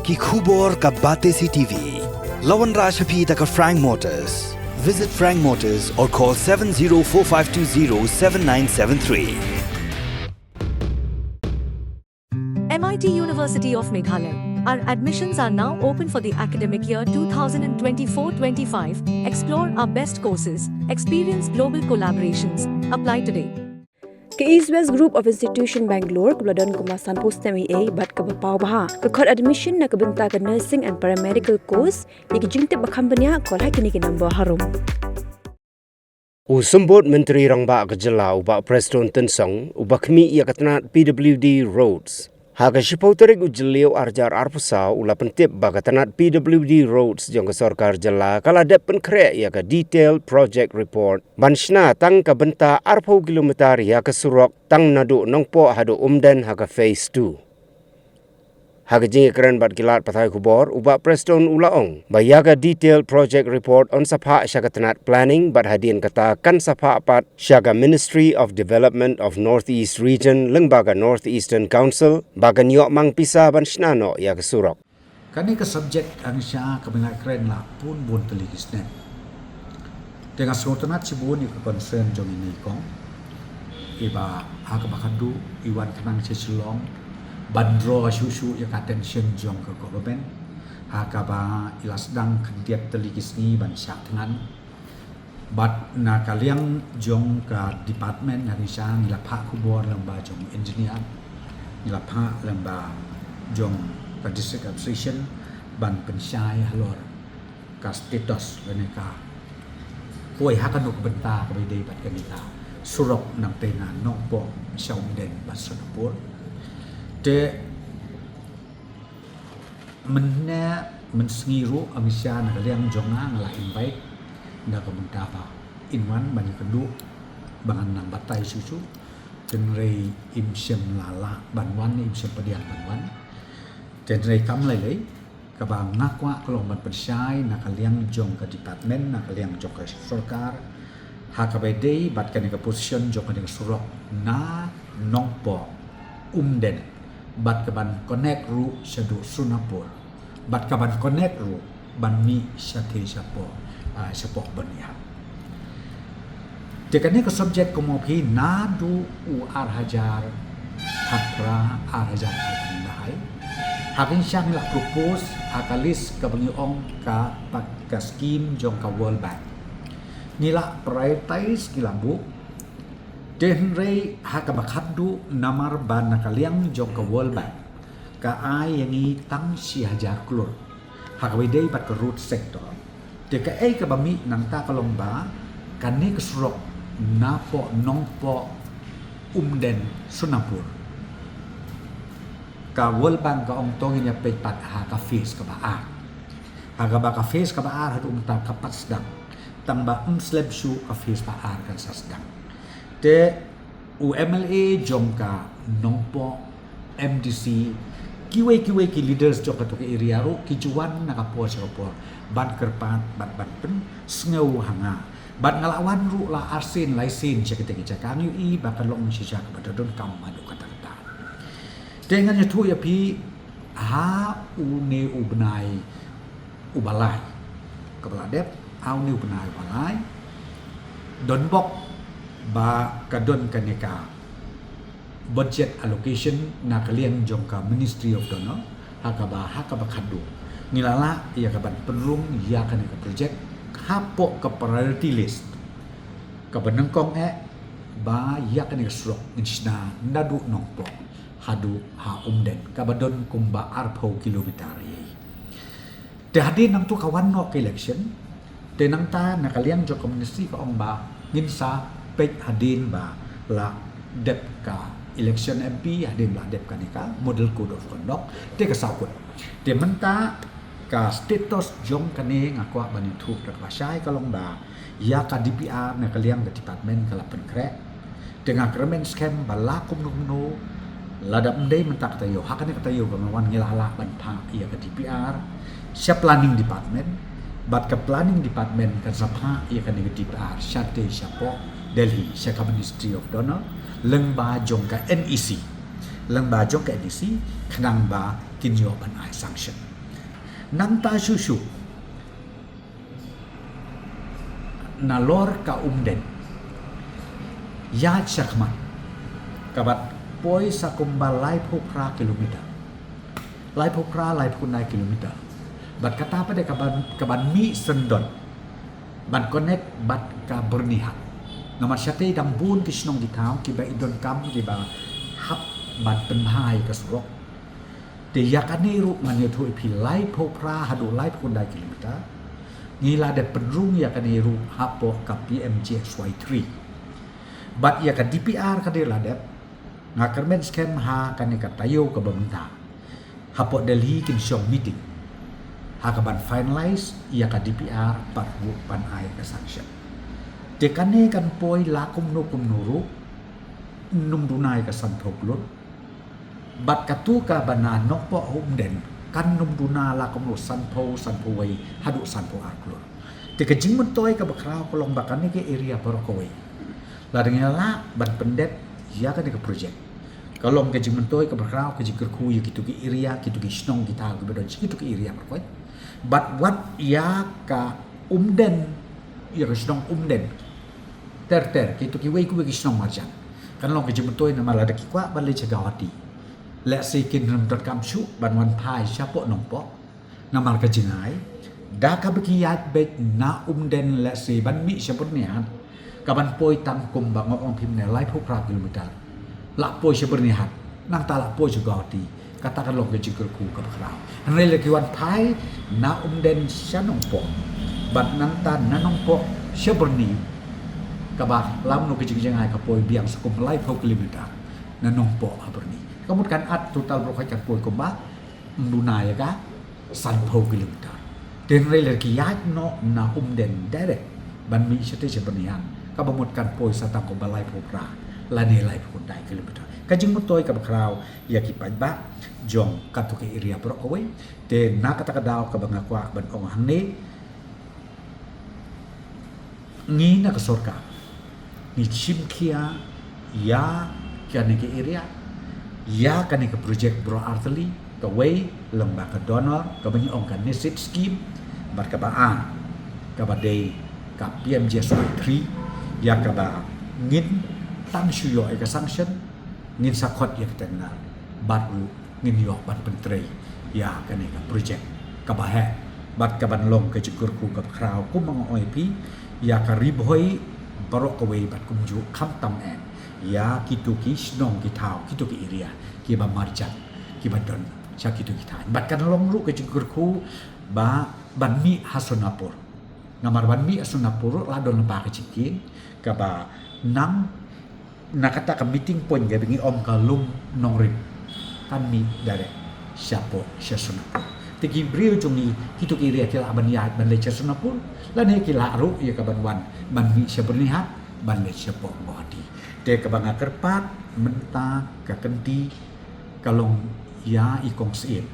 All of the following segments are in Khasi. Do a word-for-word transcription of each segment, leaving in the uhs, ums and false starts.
Ki khubor ka Batesi T V. La wanrah sha phi da ka Frank Motors. Visit Frank Motors or call seven zero four five two zero seven nine seven three. M I T University of Meghalaya. Our admissions are now open for the academic year two thousand twenty-four twenty-five. Explore our best courses, experience global collaborations. Apply today. Ka East West Group of Institution Bangalore kaba la don kumba sanphew snem eiei bad kaba paw bha ka khot admission na ka bynta ka nursing and paramedical course. Ïa ki jingtip ba kham bniah, call ha kine ki number harum. U Symbud Myntri Rangbah ka Jylla u Bah Prestone Tynsong uba khmih ïa ka tnat P W D Roads ha ka shiphew tarik u Jylliew arhajar arphew saw u la pyntip ba ka tnat P W D Roads jong ka sorkar jylla ka la dep pynkhreh ïa ka detailed project report ban shna tang ka bynta arphew kilometer ïa ka surok tang naduh Nongpoh haduh Umden ha ka phase two. Ha ka jingïakren bad ki lad pathai khubor u Bah Prestone u la ong ba ïa ka detailed project report yn sa phah sha ka tnat planning bad hadien kata kan sa phah pat sha ka Ministry of Development of North East Region lyngba ka North Eastern Council ba kan ïoh mang pisa ban shna noh ïa ka surok. Kane ka subject hangta ka bynta kren la bun bun tylli ki snem. Te nga sngewtynnat shibun ïa ka concern jong ine i kong. Iba ha kaba khadduh i wan khnang sha Shillong ban draw shuh shuh ïa ka attention jong ka government. Ha kaba i la sdang khyndiat tylli ki sngi ban shah thngan. Bad na ka liang jong ka department ha Nongpoh ngi la phah khubor lyngba jong engineer, ngi la phah lyngba jong ka district administration ban pynshai halor ka status lane ka poi ha kano ka bynta kaba ïadei bad kane ka surok nangtei na Nongpoh sha Umden bad Sonapur. Te mynne mynsngi ruh hangta na ka liang jong nga nga la invite na ka bynta ba in wan ban ïakynduh ba ngan nang batai shuh shuh. Hynrei im shym la lah ban wan, im shym pdiang ban wan. Hynrei kam lei lei kaba nga kwah ka long ban pynshai na ka liang jong ka department, na ka liang jong ka sorkar ha kaba ïadei bad kane ka position jong kane ka surok na Nongpoh Umden bad ka ban connect ruh shaduh Sonapur bad ka ban connect ruh ban mih shatei shapoh, ah, shapoh Byrnihat. Te kane ka subject kumno phi naduh u arhajar khatphra, arhajar khatphra. Ha ka ngi shang la propose ha ka list kaba ngi ong ka, ka scheme jong ka World Bank. Ngi la prioritize, ngi la buh. Te hynrei ha kaba khadduh namar ba na ka liang jong ka World Bank ka ai ïa ngi tang shi hajar klur ha kaba ïadei bad ka road sector. Te kaei kaba mih nangta ka long ba kane ka surok napoh Nongpoh Umden Sonapur, ka World Bank ka ong to ngin ïa peit pat ha ka phase kaba ar. Ha kaba ka phase kaba ar haduh mynta ka pat sdang, tang ba ym slem shuh ka phase ba ar kan sa sdang. Te u M L A jong ka Nongpoh, M D C, kiwei kiwei ki leaders jong kato ka area ruh ki ju wan na ka por sha ka por ban kyrpad bad ban pynsngew ha nga. Bad nga la wan ruh la arsien laisien sha kata ka jaka, nga ïohi ba ka long shisha kaba donkam haduh katta katta. Te ngan ïathuh ïa phi ha une u bnai uba lai kaba la dep, ha une u bnai uba lai, don bok ba ka don kane ka budget allocation na ka liang jong ka Ministry of DoNER, ha kaba, ha kaba khadduh ngi la lah ïa ka ban pynrung ïa kane ka project hapoh ka priority list. Kaba nyngkong eh ba ïa kane ka surok ngin shna naduh Nongpoh haduh ha Umden, kaba don kumba arphew kilometer ïa. Te hadien nangta ka wan noh ka election. Te nangta na ka liang jong ka ministry ka ong ba ngin sa peit hadien ba la dep ka election M P, hadien ba la dep kane ka model code of conduct, te ka sa kut. Te mynta ka status jong kane nga kwah ban ïathuh da kaba shai ka long ba ïa ka D P R na ka liang ka department ka la pynkhreh. Te nga kyrmen skhem ba la kumno kumno, lada ym dei mynta ka taïew, ha kane ka taïew kaba wan ngi la lah ban phah ïa ka D P R sha planning department, bad ka planning department kan sa phah ïa kane ka D P R shatei shapoh Delhi, sha ka Ministry of DoNER, lyngba jong ka N E C, lyngba jong ka N E C, khnang ba kin ïoh ban ai sanction. Nangta shuh shuh nalor ka Umden, ïaid sha khmat, ka ban poi sa kumba laiphew phra kilometer, laiphew phra, laiphew khyndai kilometer. Bad kata pat de ka ban, ka ban mih syndon ban connect bad ka Byrnihat. Namar shatei dang bun ki shnong ki thaw kiba i donkam, kiba hap ban pynbha ïa ka surok. Te ïa kane ruh ngan ïathuh ïa phi, laiphew phra haduh laiphew khyndai kilometer. Ngi la dep pynrung ïa kane ruh hapoh ka P M G S Y three. Bad ïa ka D P R ka dei la dep, nga kyrmen skhem ha kane ka taïew kaba mynta, hapoh Delhi kin shong meeting ha ka ban finalize ïa ka D P R bad ruh ban ai ka sanction. Te kane kan poi la kumno kumno ruh, ym duna ïa ka sanphew klur. Bad katu kaba na Nongpoh Umden kan ym duna la kumno sanphew, sanphew wei haduh sanphew ar klur. Te ka jingmyntoi kaba khraw ka long ba kane ka area baroh kawei, lada ngi lah ban pyndep ïa kane ka project, ka long ka jingmyntoi kaba khraw, ka jingkyrkhu ïa kitu ki area, kitu ki shnong ki thaw kiba don sha kitu ki area baroh kawei. Bad wat ïa ka Umden, ïa ka shnong Umden ter ter, kitu kiwei kiwei ki shnong marjan, kan long ka jingmyntoi namar lada ki kwah ban leit sha Guwahati, lehse kin ym donkam shuh ban wan phai shapoh Nongpoh. Namar ka jingai, da kaba ki ïaid beit na Umden, lehse ban mih sha Byrnihat, ka ban poi tang kumba nga ong phi mynne, laiphew phra kilometer. Lah poi sha Byrnihat, nangta lah poi sha Guwahati. Kata kan long ka jingkyrkhu kaba khraw. Hynrei lada ki wan phai na Umden sha Nongpoh, bad nangta na Nongpoh sha Byrni, kaba lada kumno ka jingjngai ka poi biang sa kum laiphew kilometer na Nongpoh ha Byrni. Ka mut kan ap total baroh kawei kan poi kumba ym duna ïa ka sanphew kilometer. Te hynrei lada ki ïaid noh na Umden direct ban mih shatei sha Byrnihat, kaba mut kan poi sa tang kumba laiphew phra lane laiphew khyndai kilometer. Ka jingmyntoi kaba khraw ïa ki paidbah jong katu ka area baroh kawei. Te na kata ka daw kaba nga kwah ban ong hangne, ngi na ka sorkar ngi shim khia ïa kane ka area, ïa kane ka project baroh artylli, kawei lyngba ka DoNER, kaba ngi ong ka NESID scheme, bad kaba ar, kaba dei ka P M G S Y three, ïa kaba ngin tang shu ïoh ïa ka sanction, ngin sa khot ïa ka tender, bad ruh ngin ïoh ban pyntrei ïa kane ka project kaba heh, bad ka ban long ka jingkyrkhu kaba khraw, kumba nga ong ïa phi, ïa ka Ri Bhoi baroh kawei bad kumjuh khamtam eh ïa kitu ki shnong ki thaw, kitu ki area kiba marjan, kiba don sha kitu ki thaiñ. Bad kan long ruh ka jingkyrkhu ba ban mih ha Sonapur. Namar ban mih ha Sonapur ruh la don lypa ka jingkieng kaba nang na kata ka meeting point kaba ngi ong ka Lum Nongrim, kan mih direct shapoh sha Sonapur. Te ki briew jong ngi kitu ki area ki lah ban ïaid ban leit sha Sonapur, lane ki lah ruh ïa ka ban wan ban mih sha Byrnihat ban leit shapoh Guwahati. Te kaba nga kyrpad mynta ka kynti ka long ïa i Kong Syiem,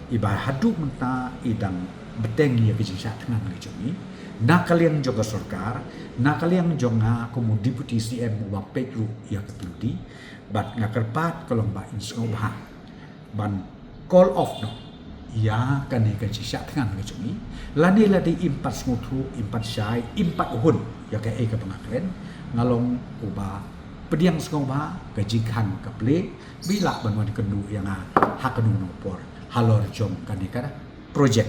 iba haduh mynta i dang bteng ïa ka jingshah thngan ka jong i, na ka liang jong ka sorkar, na ka liang jong nga kum u Deputy C M uba peit ruh ïa ka P W D, bad nga kyrpad ka long ba in sngewbha ban call off noh ïa kane ka jingshah thngan ka jong i, lane lada im pat sngewthuh, im pat shai, im pat hun ïa kaei kaba nga kren, nga long uba pdiang sngewbha ka jingkhang ka plie, ba i lah ban wan kynduh ïa nga ha kano kano ka por halor jong kane ka project,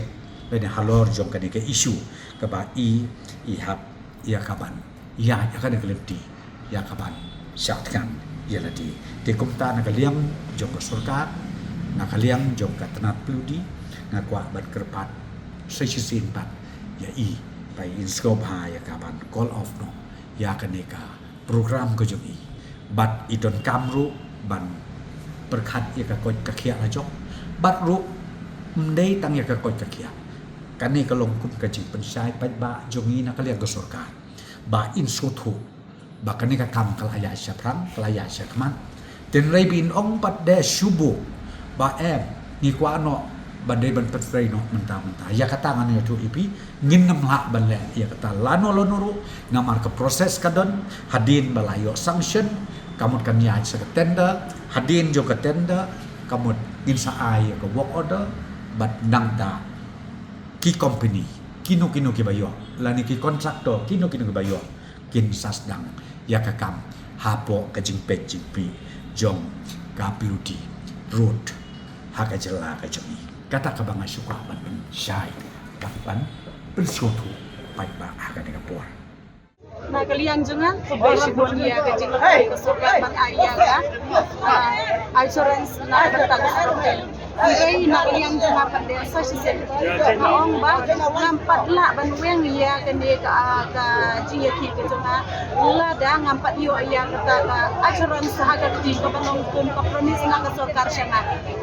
lane halor jong kane ka issue kaba i, i hap ïa ka ban ïaid ïa kane ka lynti ïa ka ban shah thngan ïa lade. Te kumta na ka liang jong ka sorkar, na ka liang jong ka tnat P W D, nga kwah ban kyrpad sa shisien pat ïa i ba in sngewbha ïa ka ban call off noh ïa kane ka program ka jong i. Bad i donkam ruh ban pyrkhat ïa ka koit ka khiah la jong. Bad ruh ym dei tang ïa ka koit ka khiah, kane ka long kum ka jingpynshai paidbah jong i na ka liang ka sorkar, ba in sngewthuh ba kane ka kam ka la ïaid shaphrang, ka la ïaid shakhmat. Te hynrei ba in ong pat de shu buh ba em, ngi kwah noh ba dei ban pyntrei noh mynta mynta. Ïa kata ngan ïathuh ïa phi, ngin ym lah ban leh ïa kata lano lano ruh, namar ka process ka don, hadien ba la ïoh sanction, ka mut kan ïaid sha ka tender, hadien jong ka tender ka mut ngin sa ai ïa ka work order, bad nangta ki company, kino kino kiba ïoh, lane ki contractor, kino kino kiba ïoh, kin sa sdang ïa ka kam hapoh ka jingpeit jingpeit jong ka B O T road ha ka jylla ka jong ngi. Kata kaba nga shu kwah ban pynshai, ban pynsngewthuh paidbah ha kane ka por. Na ka liang jong nga, khublei shibun ïa ka jingïarap ka sorkar ban ai ïa ka, ah, assurance na ka bynta ka sorkar. Hynrei na ka liang jong nga pat de sa shisien nga ong ba ngam pat lah ban weng ïa kane ka, ah, ka jingïakhih ka jong nga lada ngam pat ïoh ïa kata ka assurance ha ka kti kaba long kum ka promise na ka sorkar sha nga.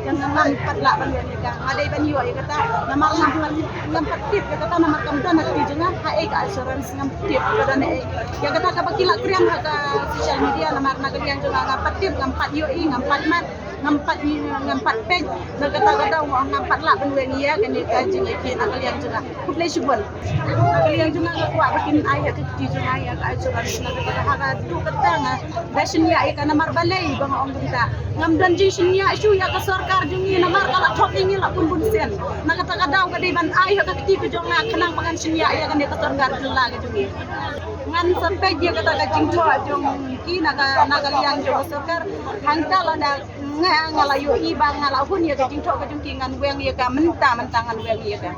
Nga ngam pat lah ban weng ïa ka. Nga dei ban ïoh ïa kata namar ngam pat, ngam pat tip ïa kata namar kam don ha kti jong nga ha ei ka assurance. Ngam tip ka don ei. Ïa kata kaba ki la kren ha ka social media namar na ka liang jong nga ngam pat tip, ngam pat ïohi, ngam pat mad, ngam pat, ngam pat peit. Na kata ka daw nga ong ngam pat lah ban weng ïa kane ka jingïakhih na ka liang jong nga. Khublei shibun. Na ka liang jong nga nga kwah ba kin ai ha ka kti jong nga ïa ka assurance na kata ka, ha ka dei kata nga da shaniah ïa ka namar balei ba nga ong kumta. Ngam don jingshaniah shuh ïa ka sorkar jong ngi namar ka la thok ïa ngi la bun bun sien. Na kata ka daw ka dei ban ai ha ka kti ka jong nga khnang ba ngan shaniah ïa kane ka sorkar jylla ka jong ngi. Ngan sa peit ïa kata ka jingthoh jong ki na ka, na ka liang jong ka sorkar. Hangta lada nga, nga la ïohi ba nga la hun ïa ka jingthoh ka jong ki ngan weng ïa ka mynta, mynta ngan weng ïa ka.